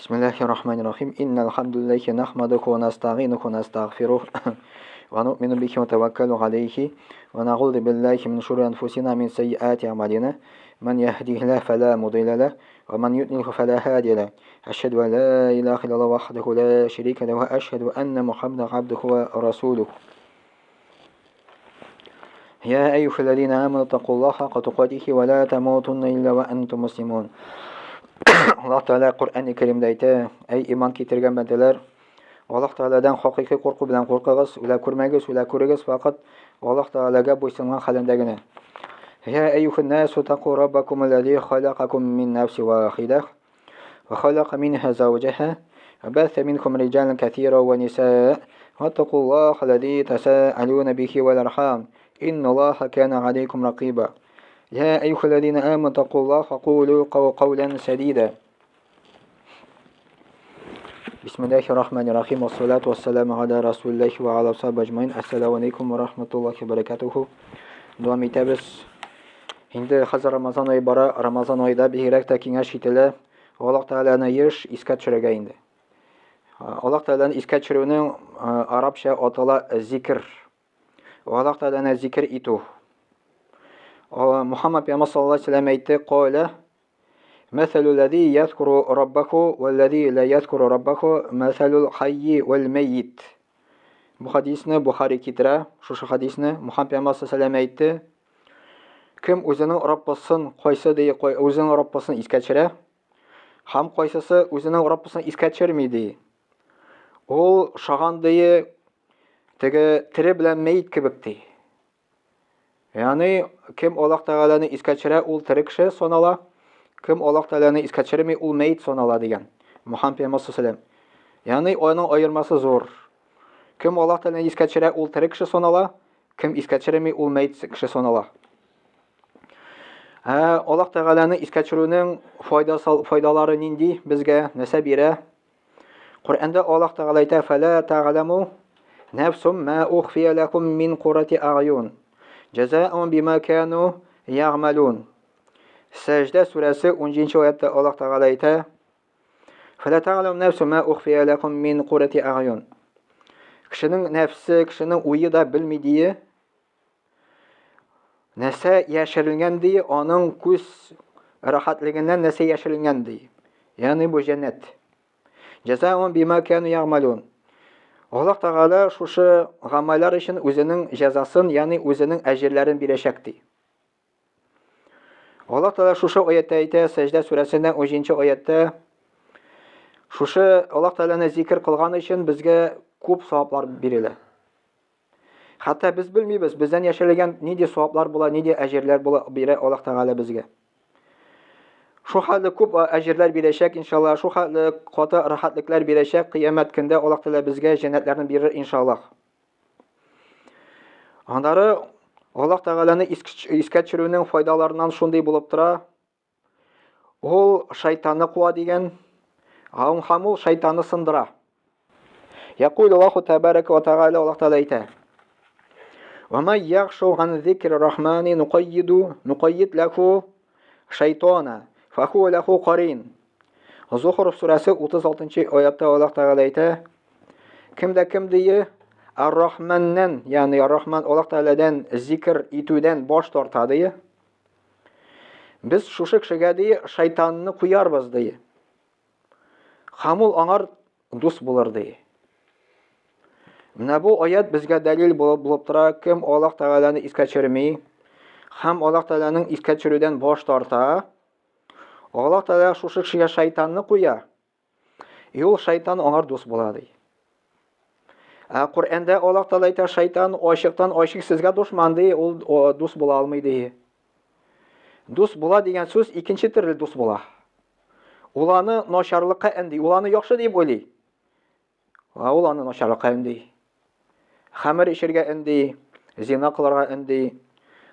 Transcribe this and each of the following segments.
Бисмиллахи рахмани рахим. Инна алхамдулиллахи нахмадуху ва настагинуху ва настагфирух ва ну'мину бихи ва таваккалу алейхи ва нагузу биллахи мин шурури анфусина мин сайyiати а'малина. Ман яхдихиллаху фала мудилля лах ва ман юдлилху фала хадия лах. Ашхаду ан ла илаха иллаллах вахдаху ла шарика лах ва ашхаду анна Мухаммадан абдуху ва расулух. يا أيها الذين آمنوا اتقوا الله حق تقاته ولا تموتن إلا وأنتم مسلمون. Аллаһ Тәгалә Коръән Кәримдә әйтә: "Әй иман китергән бәндәләр, Аллаһ Тәгаләдән хакыйкый курку белән куркыгыз, үлә күрмәгез, үлә күрегез, факат Аллаһ Тәгаләгә буйсынган хәлендә генә. Я әйюһән насу таку раббакум аллази халакакум мин нафси вахида ва халака минха zawjaha ва батha минкум риҗалан кәсира ва нисаа ваттакуллаха аллази тасаалуна бихи вал архам инналлаха кана алейкум ракиба. يا أيها الذين آمنوا اتقوا الله وقولوا قولا سديدا. بسم الله الرحمن الرحيم والصلاة والسلام على رسول الله وعلى صحبه أجمعين. Ассаламу алейкум ва рахматуллахи ва баракатуху. Дәвам итәбез. Инде хәзер Рамазан ае бара. Рамазан аенда бигрәк тә киңәш ителә. Аллаһ Тәгаләне еш искә төшерергә инде. Аллаһ Тәгаләне искә төшерүнең арабча атала зикр. Аллаһ Тәгаләне зикр итү. Мухаммад пәйгамбәр саллаллаһу алейһи вәсәлләм әйтте, "Калә Мәсәлү ләзи язкуру раббаху вәлләзи ла язкуру раббаху мәсәлүл хайи вәл мәйит." Бу хадисне Бухари китерә. Шушы хадисне Мухаммад пәйгамбәр саллаллаһу алейһи вәсәлләм әйтте. Кем үзенең Раббысын, кайсы ди, үзенең Раббысын искә төшерә, һәм кайсысы үзенең Раббысын искә төшерми ди. Ул шаган ди, теге тере белән мәйит кебек ди. Ягъни кем Аллаһ Тәгаләне искә төшерә, ул тере кеше санала. Кем Аллаһ Тәгаләне искә төшерми, ул мәйит санала дигән. Мухаммад пәйгамбәр саллаллаһу Ягъни аның аермасы зур. Кем Аллаһ Тәгаләне искә төшерә, ул тере кеше санала. Кем искә төшерми, ул мәйит кеше санала. Ә Аллаһ Тәгаләне искә төшерүнең файдалары нинди безгә, нәрсә бирә? Коръәндә Аллаһ Тәгалә әйтә: "Фәлә тәгъләму нәфсум ма ухфия ләкум мин куррати агъюн. Җәзаун бима кану ягъмалун." Сәҗдә сүрәсе 17 аятта Аллаһ Тәгалә әйтә: "Фәлә тәгъләму нәфсум ма ухфия ләкум мин куррати агъюн." Кешенең нәфсе, кешенең уе да белми дие. Нәрсә яшерелгән ди, аның күз рәхәтлегеннән нәрсә яшерелгән ди. Ягъни бу җәннәт. Җәзаун бима кану ягъмалун. Аллаһ Тәгалә шушы гамәлләр өчен үзенең җәзасын, ягъни үзенең әҗерләрен бирәчәк ди. Аллаһ Тәгалә шушы аятта әйтә, Сәҗдә сүрәсендә 10 аятта шушы Аллаһ Тәгаләне зикр кылган өчен безгә күп саваплар бирелә. Хәтта без белмибез, бездән яшерелгән нинди саваплар була, нинди әҗерләр була бирә Аллаһ Тәгалә безгә. Шу хәтле күп әҗерләр бирәчәк, иншалла, шу хәтле каты рәхәтлекләр бирәчәк, кыямәт көндә Аллаһ Тәгалә безгә җәннәтләрне бирер, иншалла. Аннары Аллаһ Тәгаләне искә төшерүнең файдаларыннан шундый булып тора. Ул шайтанны куа дигән, һәм ул шайтанны сындыра. Якул Аллаху тәбәрәкә ва тәгалә Аллаһ Тәгалә әйтә. Ва ма яхшу ган зикр рахмани нукайиду нукайид лаху шайтана фаху лаху карин. Зухруф сүрәсе 36 аятта Аллаһ Тәгалә әйтә. Кем дә кем дие Ар-Рахманнан, ягъни Ар-Рахман Аллаһ Тәгаләдән зикр итүдән баш тарта дие. Без шушы кешегә ди шайтанны куярбыз ди. Һәм ул аңар дус булыр ди. Менә бу аят безгә дәлил булып, булып тора, кем Аллаһ Тәгаләне искә төшерми һәм Аллаһ Тәгаләнең искә төшерүдән баш тарта, Аллаһ Тәгалә шушы кешегә шайтанны куя. И ул шайтан аңар дус була ди. Ә Коръәндә Аллаһ Тәгалә әйтә, шайтан ачыктан ачык сезгә дошман ди, ул дус була алмый ди. Дус була дигән сүз икенче төрле дус була. Ул аны начарлыкка өнди, ул аны яхшы дип уйлый. Ә ул аны начарлыкка өнди. Хәмер эчәргә өнди, зина кылырга өнди,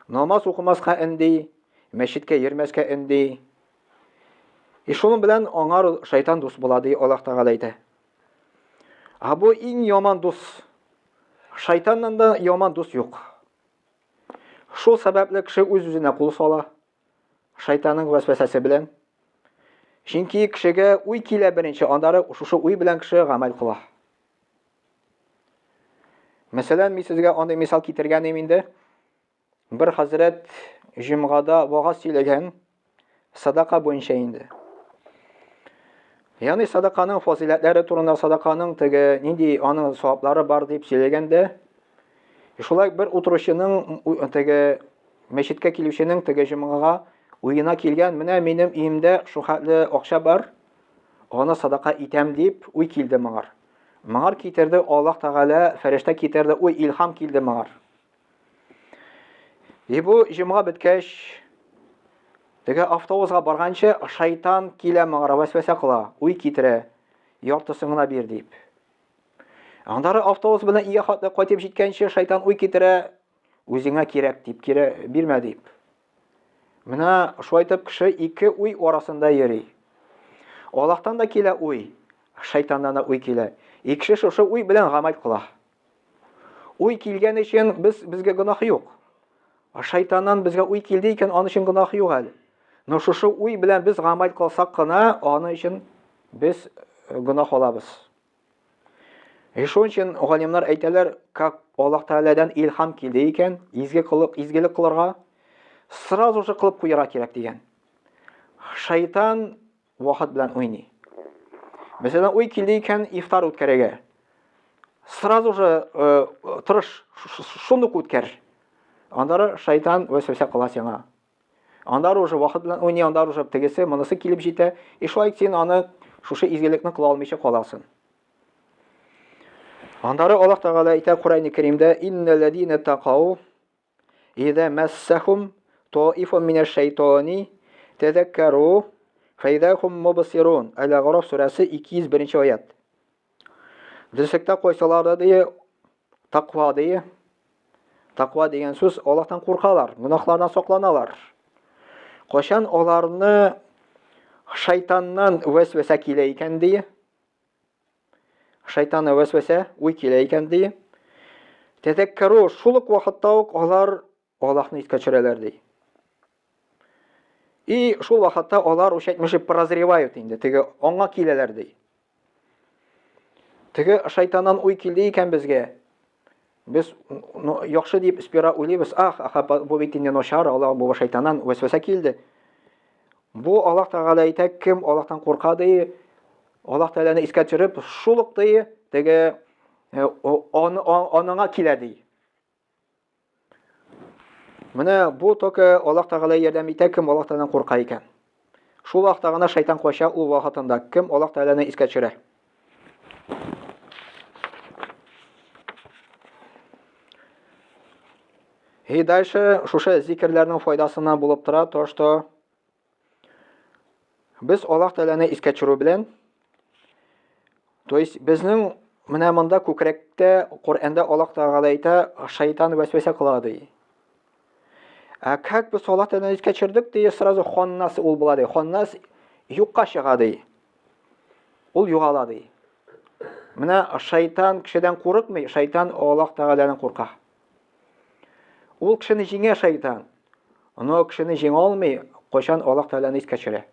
намаз укымаска өнди, мәчеткә йөрмәскә өнди. И шуның белән аңар шайтан дус була ди Аллаһ Тәгалә әйтә. Ә бу иң яман дус. Шайтаннан да яман дус юк. Шул сәбәпле кеше үз-үзенә кул сала. Шайтанның вәсвәсәсе белән. Чөнки кешегә уй килә беренче, аннары шушы уй белән кеше гамәл кыла. Мәсәлән, мин сезгә андый мисал китергән идем инде. Бер хәзрәт җомгада вагаз сөйләгән, садака буенча инде. Ягъни садаканың фазыйләтләре турында, садаканың теге нинди аның саваплары бар дип сөйләгәндә, шулай бер утыручының теге мәчеткә килүченең теге җомгага уена килгән, менә минем өемдә шухәтле акча бар, аны садака итәм дип уй килде моңар. Моңар китерде Аллаһ Тәгалә, фәрештә китерде, уй илһам килде моңар. И бу җомга беткәч, теге автобусга барганчы шайтан килә моңа вәсвәсә кыла, уй китерә, яртысын гына бир дип. Аннары автобус белән өйгә хәтле кайтып җиткәнче шайтан уй китерә, үзеңә кирәк дип, кире бирмә дип. Менә шулай итеп кеше ике уй арасында йөри. Аллаһтан да килә уй, шайтаннан да уй килә. И кеше шушы уй белән гамәл кыла. Уй килгән өчен без безгә гөнаһ юк. А шайтаннан безгә уй килде икән, аның өчен гөнаһ юк әле. Но шушы уй белән без гамәл кылсак кына, аның өчен без э, гөнаһ алабыз. И шуның өчен галимнәр әйтәләр, как Аллаһ Тәгаләдән илһам килде икән, изге кылык, изгелек кылырга, сразу же кылып куярга кирәк дигән. Шайтан вакыт белән уйный. Мәсәлән, уй килде икән ифтар үткәрергә. Сразу же э, тырыш, шундук үткәр. Аннары шайтан вәсвәсә кыла сиңа. Аннары уже вакыт белән уйный, аннары уже тегесе, монысы килеп җитә. И шулай син аны шушы изгелекне кыла алмыйча каласың. Аннары Аллаһ Тәгалә әйтә Коръәни Кәримдә: "Иннәлләзина тақау Иза мәссәхум таифун минәш шайтани тәзәккәру фәйзә хум мубсирун. Әл-Әгъраф сүрәсе 201 аят. Дөреслектә кайсылары ди таква ди. Таква дигән сүз Аллаһтан куркалар, гөнаһлардан сакланалар. Кайчан аларны шайтаннан вәсвәсә килә икән ди, Шайтаны вәсвәсә, уй килә икән ди. Тәзәккәру шул ук вакытта ук алар Аллаһны искә төшерәләр ди. И шул вакытта алар уч әйтмешли прозревают инде, теге аңа киләләр ди. Теге шайтаннан уй килде икән безгә. Без ну, яхшы дип сперва уйлыйбыз, ах, аха, бу бит инде начар, Аллаһ бу шайтаннан вәсвәсә килде. Бу Аллаһ Тәгалә әйтә, кем Аллаһтан курка ди, Аллаһ Тәгаләне искә төшереп, шул ук ди, теге э, аныңа килә ди. Менә бу только Аллаһ Тәгалә ярдәм итә, кем Аллаһ Тәгаләдән курка икән. Шул вакытта гына шайтан кача ул вакытында, кем Аллаһ Тәгаләне искә төшерә. И дальше шушы зикерләрнең файдасыннан булып тора то, что без Аллаһ Тәгаләне искә төшерү белән, то есть безнең менә монда күкрәктә Коръәндә Аллаһ Тәгалә әйтә, шайтан вәсвәсә кыла ди. Ә как без Аллаһ Тәгаләне искә төшердек, ди, сразу ханнас ул була ди. Ханнас юкка чыга ди. Ул югала ди. Менә шайтан кешедән курыкмый, шайтан Аллаһ Тәгаләдән курка. Ул кешене җиңә шайтан. Но кешене җиңә алмый, кайчан Аллаһ Тәгаләне искә төшерә.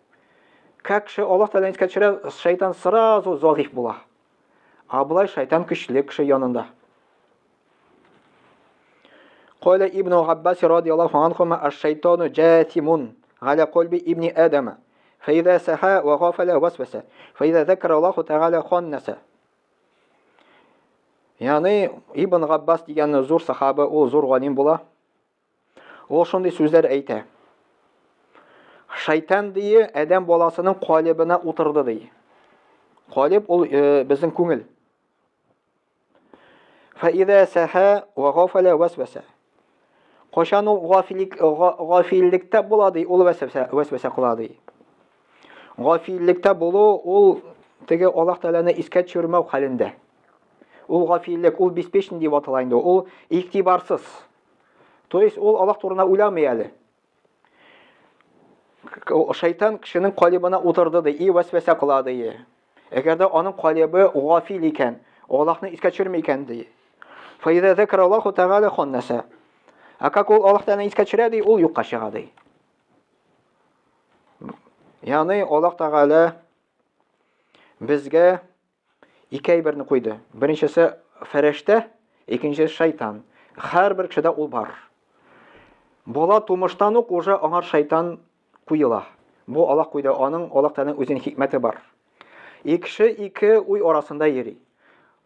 Как кеше Аллаһ Тәгаләне искә төшерә, шайтан сразу зағиф була. А болай шайтан көчле кеше янында. Кайла Ибн Габбас радияллаху анхума аш-шайтану джатимун галя кальби ибни Адама. Фәйзә саха ва гафала васваса. Фәйзә зәкра Аллаһу Тәгалә ханнаса. Ягъни Ибн Габбас дигән зур сахаба, ул зур галим була. Ул шундый сүзләр әйтә. Шайтан дие адәм баласының калибына утырды ди. Калиб ул э, безнең күңел. Фәизә сәһә вә гафәлә вәсвәсә. Кайчан ул гафилик гафиллектә була ди, ул вәсвәсә вәсвәсә кыла ди. Гафиллектә булу ул теге Аллаһ Тәгаләне искә төшермәү хәлендә. Ул гафиллек, ул беспечный дип атала инде. Ул игътибарсыз. То есть ул Аллаһ турында уйламый әле. Шайтан кешенең калибына утырды ди, и вәсвәсә кыла ди. Әгәр дә аның калибы гафил икән, Аллаһны искә төшерми икән ди. Фәйзә зәкра Аллаһу Тәгалә ханнәсә. Ә как ул Аллаһ Тәгаләне искә төшерә ди, ул юкка чыга ди. Ягъни Аллаһ Тәгалә безгә ике әйберне куйды. Беренчесе фәрештә, икенчесе шайтан. Һәрбер кешедә ул бар. Бала тумыштан ук уже аңар шайтан куела. Бу Аллаһ куйды, аның Аллаһ Тәгаләнең үзенең хикмәте бар. И кеше ике уй арасында йөри.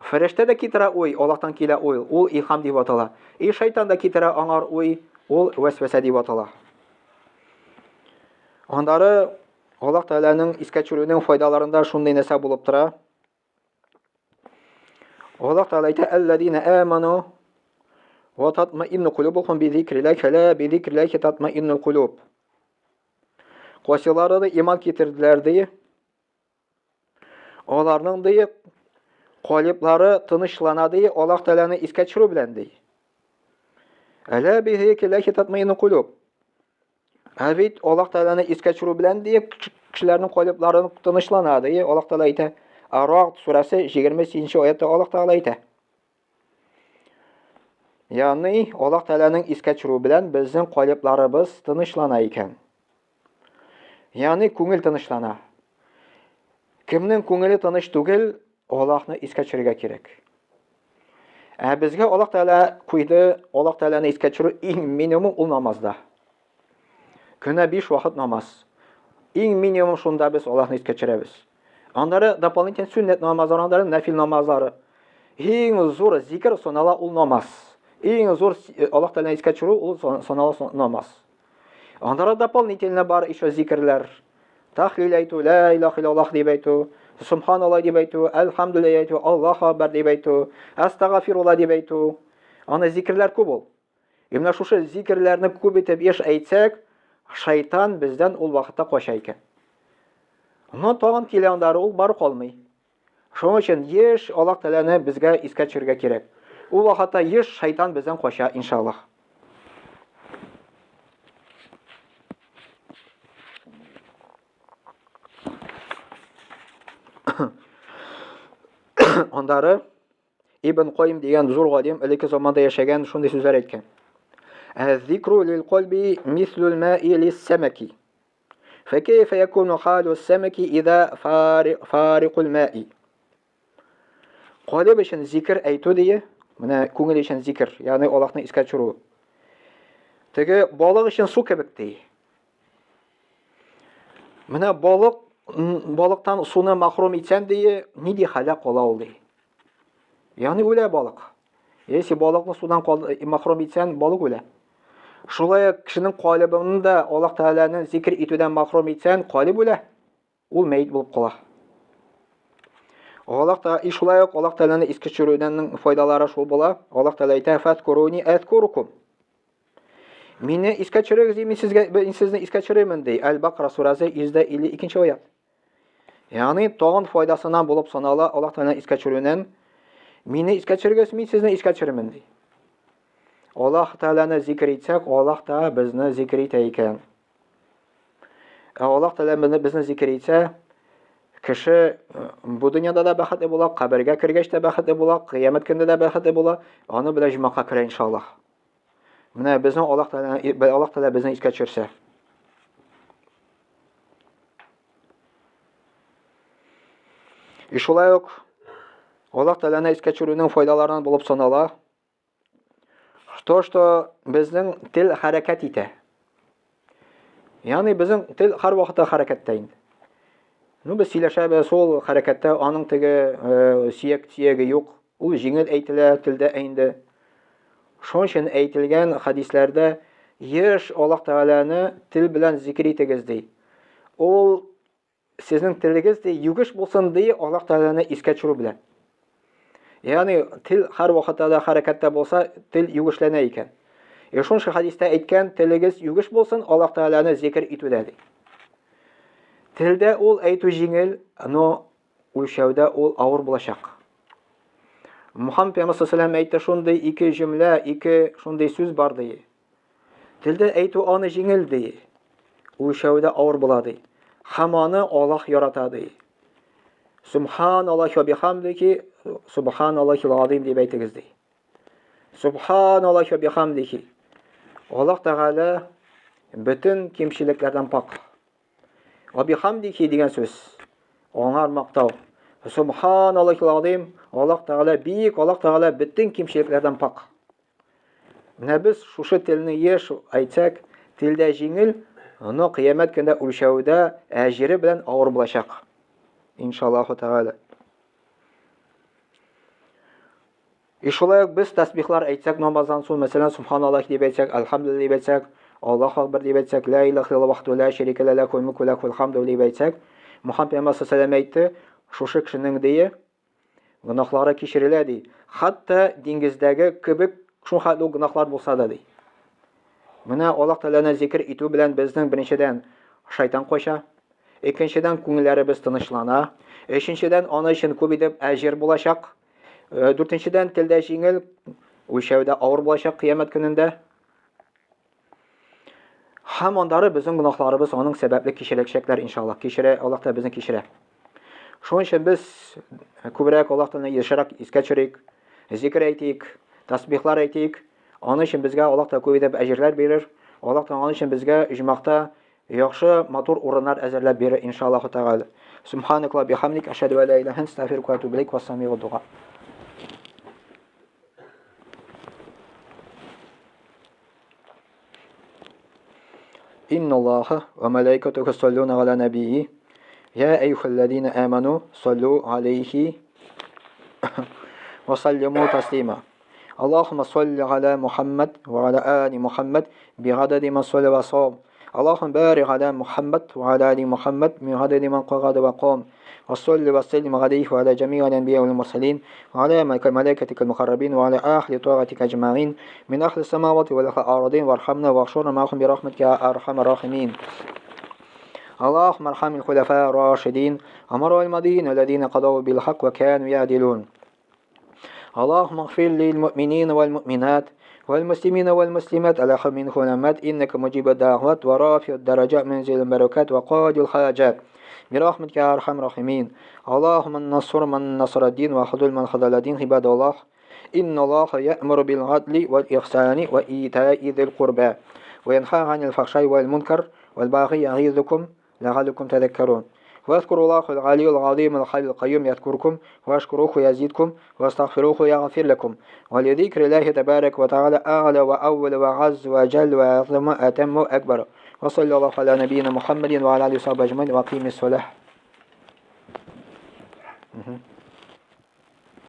Фәрештә дә китерә уй, Аллаһтан килә уй, ул илһам дип атала. И шайтан да китерә аңар уй, ул вәсвәсә дип атала. Аннары Аллаһ Тәгаләнең искә төшерүенең файдаларында шундый нәрсә булып тора. Аллаһ Тәгалә әйтә: "Әлләзина аману ва татмаинну кулубухум би зикриллахи ла би зикриллахи татмаиннул кулуб". Кайсылары да иман китерделәр ди. Аларның ди калиплары тынычлана ди, Аллаһ Тәгаләне искә төшерү белән ди. Әлә би зикриллахи татмаиннул кулуб. Ә бит Аллаһ Тәгаләне искә төшерү белән ди, кешеләрнең калиплары тынычлана ди, Аллаһ Тәгалә әйтә. Ар-Рагд сүрәсе 28 аятта Аллаһ Тәгалә әйтә. Ягъни Аллаһ Тәгаләнең искә төшерү белән безнең калипларыбыз тынычлана икән. Ягъни күңел тынычлана. Кемнең күңеле тыныч түгел, Аллаһны искә төшерергә кирәк. Ә безгә Аллаһ Тәгалә куйды, Аллаһ Тәгаләне искә төшерү иң минимум ул намазда. Көнә 5 вакыт намаз. Иң минимум шунда без Аллаһны искә төшерәбез. Аннары дополнительно сөннәт намазлары, аннары нәфил намазлары. Иң зур зикр санала ул намаз. Иң зур э, Аллаһ Тәгаләне искә төшерү ул санала намаз. Аннары дополнительно бар еще зикерләр. Тахлил әйтү, ла илаха иллаллах дип әйтү, субханаллах дип әйтү, әлхәмдүлилләһ әйтү, Аллаһу акбар дип әйтү, астагфирулла дип әйтү. Аны зикерләр күп ул. И менә шушы зикерләрне күп итеп еш әйтсәк, шайтан бездән ул вакытта кача икән. Но тагын килә аннары ул бар калмый. Шуның өчен еш Аллаһ Тәгаләне безгә искә төшерергә кирәк. Ул вакытта еш шайтан бездән кача, иншаллаһ. Аннары Ибн Кайим дигән зур галим элекке заманда яшәгән шундый сүзләр әйткән. Әз-зикру лил кальби мислул маи лис-самаки. Фәкәйфә якуну халу самаки иза фарикул маи. Калиб өчен зикр әйтү дие, менә күңел өчен зикр, ягъни Аллаһны искә төшерү. Теге балык өчен су кебек ди. Менә балык балыктан суны махрум итсән ди, нинди хәлдә кала ул ди. Ягъни үлә балык. Если балыкны судан махрум итсән, балык үлә. Шулай ук кешенең калибын да Аллаһ Тәгаләне зикр итүдән махрум итсән, калиб үлә. Ул мәет булып кала. Аллаһ та и шулай ук Аллаһ Тәгаләне искә төшерүдән файдалары шул була. Аллаһ Тәгалә әйтә: "Фәзкуруни әзкурукум". Мине искә төшерегез, мин сезгә мин сезне искә төшерермен ди. Әл-Бакара сүрәсе 152 аят. Ягъни тагын файдасына булып санала Аллаһ Тәгаләне искә төшерүнең мине искә төшерегез, мин сезне искә төшерермен ди. Аллаһ Тәгаләне зикр итсәк, Аллаһ та безне зикр итә икән. Ә Аллаһ Тәгалә безне, безне зикер итсә, кеше э, бу дөньяда да бәхетле була, кабергә кергәч тә бәхетле була, кыямәт көндә дә бәхетле була, аны белән җомака керә иншаллаһ. Менә безнең Аллаһ Тәгалә Аллаһ Тәгалә безне искә төшерсә. И шулай ук Аллаһ Тәгаләне искә төшерүнең файдаларыннан булып санала. То, что безнең тел хәрәкәт итә. Ягъни безнең тел һәр вакытта хәрәкәттә инде. Ну, без сөйләшәбез, ул хәрәкәттә, аның теге э, сөяк сөяге юк. Ул җиңел әйтелә телдә инде. Шуның өчен әйтелгән хәдисләрдә еш Аллаһ Тәгаләне тел белән зикер итегез ди. Ул Сезнең телегез ди югеш булсын ди Аллаһ Тәгаләне искә төшерү белән. Ягъни тел һәр вакытта да хәрәкәттә булса, тел югешләнә икән. И шушы хәдистә әйткән, телегез югеш булсын Аллаһ Тәгаләне зикер итүдә ди. Телдә ул әйтү җиңел, но үлчәүдә ул авыр булачак. Мухаммад пәйгамбәр саллаллаху әйтте шундый ике җөмлә, ике шундый сүз бар ди. Телдә әйтү аны җиңел ди. Үлчәүдә авыр була ди. Һәм аны Аллаһ ярата ди. Субханаллахи ва бихамдихи, субханаллахи азим дип әйтегез ди. Субханаллахи ва бихамдихи. Аллаһ Тәгалә бөтен кимчелекләрдән пак. Ва бихамдихи дигән сүз. Аңар мактау. Субханаллахил азим. Аллаһ Тәгалә бик, Аллаһ Тәгалә бөтен кимчелекләрдән пак. Менә без шушы телне еш әйтсәк, телдә җиңел, но кыямәт көндә үлчәүдә әҗере белән авыр булачак. Иншаллаһу Тәгалә. И шулай ук без тәсбихлар әйтсәк намаздан соң, мәсәлән, субханаллах дип әйтсәк, әлхәмдүлилләһ дип әйтсәк, Аллаһу акбар дип әйтсәк, ла илаһа иллаллаһ вахдәһу ла шәрикә лә ләһул мөлку ва ләһул хамду дип әйтсәк, Мухаммад пәйгамбәр саллаллаһу әйтте, шушы кешенең дие гөнаһлары кичерелә ди. Хәтта диңгездәге кебек шул хәтле гөнаһлар булса да ди. Менә Аллаһ Тәгаләне зикр итү белән безнең беренчедән шайтан кача, икенчедән күңелләребез тынычлана, өченчедән аны өчен күп итеп әҗер булачак. Дүртенчедән, телдә җиңел, үлчәүдә авыр булачак кыямәт көнендә. Һәм андары безнең гөнаһларыбыз аның сәбәпле кичереләчәкләр, иншаллаһ. Кичерә, Аллаһ та безне кичерә. Шуның өчен без күбрәк Аллаһ Тәгаләне ешрак искә төшерик, зикр әйтик, тасбихлар әйтик. Аның өчен безгә Аллаһ та күп итеп әҗерләр бирер. Аллаһ та аның өчен безгә оҗмахта Яхшы, матур урыннар әзерләп бирер, иншаллаһу тәгалә. Субханакалла бихамдик, ашһәду ә ла илаһә иллә астагфирука ва атубу иләйк, вассамигу дуга. Инналлаһа ва малаикатуху юсаллуна аля набийи. Я әйюхәлләзина аману саллу алейхи ва саллиму таслима. اللهم صل على محمد وعلى آل محمد بعدد من صلى وصام. اللهم بارك على محمد وعلى آل محمد من عدد من قعد وقام. وصل وسلم عليه وعلى جميع الأنبياء والمرسلين وعلى ملائكتك المقربين وعلى أهل طاعتك أجمعين من أهل السماوات والأرضين وارحمنا واحشرنا معهم برحمتك يا أرحم الراحمين. اللهم ارحم الخلفاء الراشدين أمر المدين الذين قضوا بالحق وكانوا يعدلون. اللهم اغفر للمؤمنين والمؤمنات والمسلمين والمسلمات الأحياء منهم والأموات إنك مجيب الدعوات ورافع الدرجات منزل البركات وقاضي الحاجات برحمتك يا أرحم الراحمين. اللهم انصر من نصر الدين وخذل من خذل الدين. عباد الله، إن الله يأمر بالعدل والإحسان وإيتاء ذي القربى وينهى عن الفحشاء والمنكر والبغي يعظكم لعلكم تذكرون. واذكروا الله العلي العظيم الحي القيوم يذكركم، واشكروه يزيدكم، واستغفروه يغفر لكم. ولذكر الله تبارك وتعالى أعلى وأول وعز وجل وأعظم أتم أكبر. وصلى الله على نبينا محمد وعلى آله وصحبه أجمعين. وأقيم الصلاة.